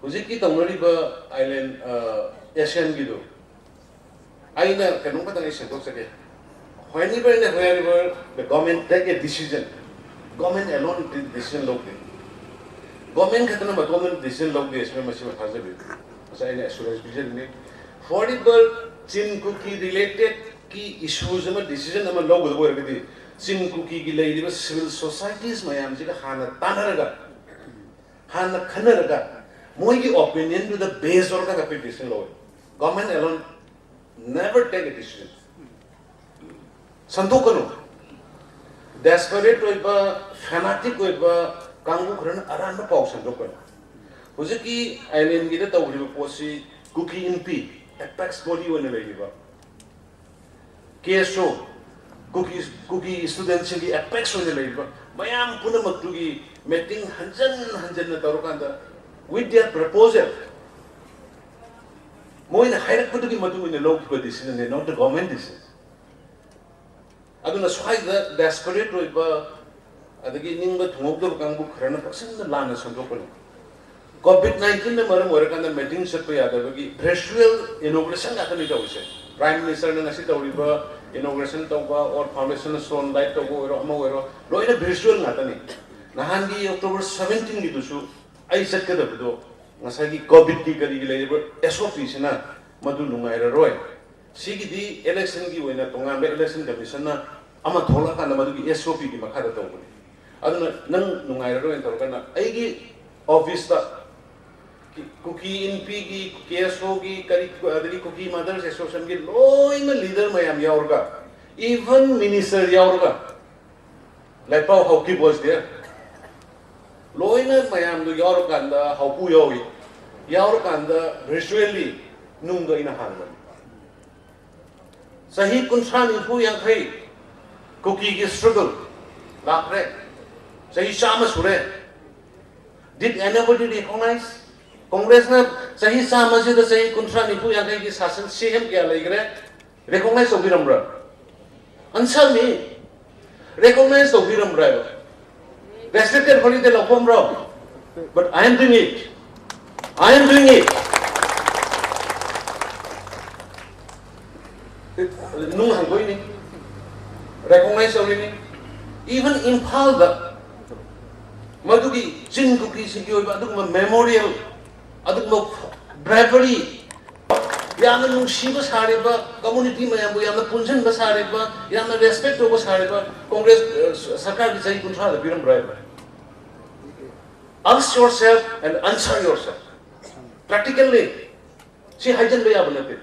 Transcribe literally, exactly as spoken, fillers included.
ꯍꯧꯖꯤꯛꯀꯤ ꯇꯧꯅꯔꯤꯕ ꯑꯥꯏꯂꯦꯟ ꯑꯦꯁꯤꯌꯥꯟꯒꯤꯗꯨ ꯑꯩꯅ ꯀꯩꯅꯣꯝ ꯈꯛꯇꯪ ꯑꯩ ꯁꯦꯝꯗꯣꯛꯆꯒꯦ꯫ Whenever and wherever the government take a decision, government alone decision ꯂꯧꯗꯦ꯫ Government ꯈꯛꯇꯅ ꯃꯇꯣꯝꯗ decision ꯂꯧꯗꯦ ꯁꯤꯃ ꯃꯁꯤꯃ ꯊꯥꯖꯕꯤꯌꯨ꯫ ꯉꯁꯥꯏ ꯑꯩꯅ assurance ꯄꯤꯖꯔꯤꯅꯤ꯫ Forever Chin Kuki related ꯀꯤ issues ꯑꯃ decision ꯑꯃ ꯂꯧꯒꯗꯕ ꯑꯣꯏꯔꯒꯗꯤ ꯆꯤꯟ ꯀꯨꯀꯤꯒꯤ ꯂꯩꯔꯤꯕ civil societies ꯃꯌꯥꯝꯁꯤꯒ ꯍꯥꯟꯅ ꯇꯥꯟꯅꯔꯒ ꯍꯥꯟꯅ ꯈꯟꯅꯔꯒ ꯃꯣꯏꯒꯤ opinionꯗꯨꯗ base ꯑꯣꯏꯔꯒ ꯑꯩꯈꯣꯏ decision ꯂꯧꯋꯦ꯫ Government alone never take a decision. ꯁꯟꯗꯣꯛꯀꯅꯨ꯫ Desperate ꯑꯣꯏꯕ, fanatic ꯑꯣꯏꯕ ꯀꯥꯡꯕꯨ ꯈꯔꯅ ꯑꯔꯥꯟꯕ ꯄꯥꯎ ꯁꯟꯗꯣꯛꯀꯅꯨ꯫ ꯍꯧꯖꯤꯛꯀꯤ ꯑꯥꯏꯂꯦꯟꯒꯤꯗ ꯇꯧꯔꯤꯕ ꯄꯣꯠꯁꯤ ꯀꯨꯀꯤ ꯏꯟꯄꯤ apex body ꯑꯣꯏꯅ ꯂꯩꯔꯤꯕ ꯀꯦ ꯑꯦꯁ ꯑꯣ, ꯀꯨꯀꯤ ꯀꯨꯀꯤ ꯏꯁꯇꯨꯗꯦꯟꯁꯤꯡꯒꯤ apex ꯑꯣꯏꯅ ꯂꯩꯔꯤꯕ ꯃꯌꯥꯝ ꯄꯨꯝꯅꯃꯛꯇꯨꯒꯤ meeting ꯍꯟꯖꯟ ꯍꯟꯖꯟꯅ ꯇꯧꯔꯀꯥꯟꯗ with their proposal, ꯃꯣꯏꯅ ꯍꯥꯏꯔꯛꯄꯗꯨꯒꯤ ꯃꯇꯨꯡ ꯏꯟꯅ ꯂꯧꯈꯤꯕ decision ꯅꯦ, not the government decision. ꯑꯗꯨꯅ ꯁ꯭ꯋꯥꯏꯗ desperate ꯑꯣꯏꯕ ꯑꯗꯒꯤ ꯅꯤꯡꯕ ꯊꯨꯡꯍꯧꯗꯕ ꯀꯥꯡꯕꯨ ꯈꯔꯅ ꯄꯪꯁꯟꯗ ꯂꯥꯟꯅ ꯁꯟꯗꯣꯛꯄꯅꯤ꯫ Covid nineteen ꯅ ꯃꯔꯝ ꯑꯣꯏꯔꯀꯥꯟꯗ meeting ꯆꯠꯄ ꯌꯥꯗꯕꯒꯤ virtual inauguration ꯉꯥꯛꯇꯅꯤ ꯇꯧꯔꯤꯁꯦ꯫ Prime Minister ꯅ ꯉꯁꯤ ꯇꯧꯔꯤꯕ inauguration ꯇꯧꯕ or foundation stone light ꯇꯧꯕ ꯑꯣꯏꯔꯣ, ꯑꯃ ꯑꯣꯏꯔꯣ, ꯂꯣꯏꯅ virtual ꯉꯥꯛꯇꯅꯤ꯫ ꯅꯍꯥꯟꯒꯤ October seventeen ꯒꯤꯗꯨꯁꯨ ꯑꯩ ꯆꯠꯀꯗꯕꯗꯣ ꯉꯁꯥꯏꯒꯤ Covid ꯀꯤ ꯀꯔꯤꯒꯤ ꯂꯩꯔꯤꯕ S O P ꯁꯤꯅ ꯃꯗꯨ ꯅꯨꯡꯉꯥꯏꯔꯔꯣꯏ꯫ ꯁꯤꯒꯤꯗꯤ election ꯒꯤ ꯑꯣꯏꯅ ꯇꯣꯉꯥꯟꯕ election commission ꯅ ꯑꯃ ꯊꯣꯛꯂꯛꯑꯀꯥꯟꯗ ꯃꯗꯨꯒꯤ S O P ꯒꯤ ꯃꯈꯥꯗ ꯇꯧꯕꯅꯤ꯫ ꯑꯗꯨꯅ ꯅꯪ ꯅꯨꯡꯉꯥꯏꯔꯔꯣꯏꯅ ꯇꯧꯔꯒꯅ ꯑꯩꯒꯤ office ꯇ ꯀꯨꯀꯤ ꯏꯟꯄꯤꯒꯤ, ꯀꯦ ꯑꯦꯁ ꯑꯣ ꯒꯤ, ꯀꯔꯤ, ꯑꯗꯒꯤ ꯀꯨꯀꯤ Mothers Association ꯒꯤ ꯂꯣꯏꯅ leader ꯃꯌꯥꯝ ꯌꯥꯎꯔꯒ, even minister ꯌꯥꯎꯔꯒ, ꯂꯥꯏꯄꯥꯎ ꯍꯧꯈꯤꯕ ꯑꯣꯏꯁꯤꯗꯤ ꯂꯣꯏꯅ ꯃꯌꯥꯝꯗꯨ ꯌꯥꯎꯔꯀꯥꯟꯗ ꯍꯧꯀꯨ ꯌꯥꯎꯏ, ꯌꯥꯎꯔꯀꯥꯟꯗ virtually ꯅꯨꯡꯗꯣ ꯑꯩꯅ ꯍꯥꯟꯕꯅꯤ꯫ ꯆꯍꯤ ꯀꯨꯟꯊ꯭ꯔꯥ, ꯅꯤꯐꯨ, ꯌꯥꯡꯈꯩ ꯀꯨꯀꯤꯒꯤ struggle ꯂꯥꯛꯈ꯭ꯔꯦ꯫ ꯆꯍꯤ ꯆꯥꯝꯃ ꯁꯨꯔꯦ꯫ Did anybody recognize? ꯀꯣꯡꯒ꯭ꯔꯦꯁꯅ ꯆꯍꯤ ꯆꯥꯝꯃꯁꯤꯗ ꯆꯍꯤ ꯀꯨꯟꯊ꯭ꯔꯥ, ꯅꯤꯐꯨ, ꯌꯥꯡꯈꯩꯒꯤ ꯁꯥꯁꯟ ꯁꯤ ꯑꯦꯝ ꯀꯌꯥ ꯂꯩꯈ꯭ꯔꯦ? Recognize ꯇꯧꯕꯤꯔꯝꯕ꯭ꯔꯥ? Answer me. Recognize ꯇꯧꯕꯤꯔꯝꯕ꯭ꯔꯥ ꯍꯥꯏꯕ? Restricted holiday ꯂꯧꯐꯝꯕ꯭ꯔꯣ? But I am doing it. I am doing it. ꯅꯨꯡ ꯍꯪꯗꯣꯏꯅꯤ, ꯔꯤꯀꯣꯛꯅꯥꯏꯖ ꯇꯧꯔꯤꯅꯤ꯫ ꯏꯚꯟ ꯏꯝꯐꯥꯜꯗ ꯃꯗꯨꯒꯤ ꯆꯤꯟ ꯀꯨꯀꯤꯁꯤꯡꯒꯤ ꯑꯣꯏꯕ ꯑꯗꯨꯒꯨꯝꯕ ꯃꯦꯃꯣꯔꯤꯌꯦꯜ, ꯑꯗꯨꯒꯨꯝꯕ ꯕ꯭ꯔꯦꯕꯔꯤ, ꯌꯥꯝꯅ ꯅꯨꯡꯁꯤꯕ ꯁꯥꯔꯤꯕ, ꯀꯝꯃꯨꯅꯤꯇꯤ ꯃꯌꯥꯝꯕꯨ ꯌꯥꯝꯅ ꯄꯨꯟꯁꯤꯟꯕ ꯁꯥꯔꯤꯕ, ꯌꯥꯝꯅ ꯔꯦꯁꯄꯦꯛ ꯇꯧꯕ ꯁꯥꯔꯤꯕ ꯀꯣꯡꯒ꯭ꯔꯦꯁ, ꯑ, ꯁꯔꯀꯥꯔꯒꯤ ꯆꯍꯤ ꯀꯨꯟꯊ꯭ꯔꯥꯗ ꯄꯤꯔꯝꯕ꯭ꯔꯥ ꯍꯥꯏꯕ? Ask yourself and answer yourself. Practically, ꯁꯤ ꯍꯥꯏꯖꯤꯟꯕ ꯌꯥꯕ ꯅꯠꯇꯦ꯫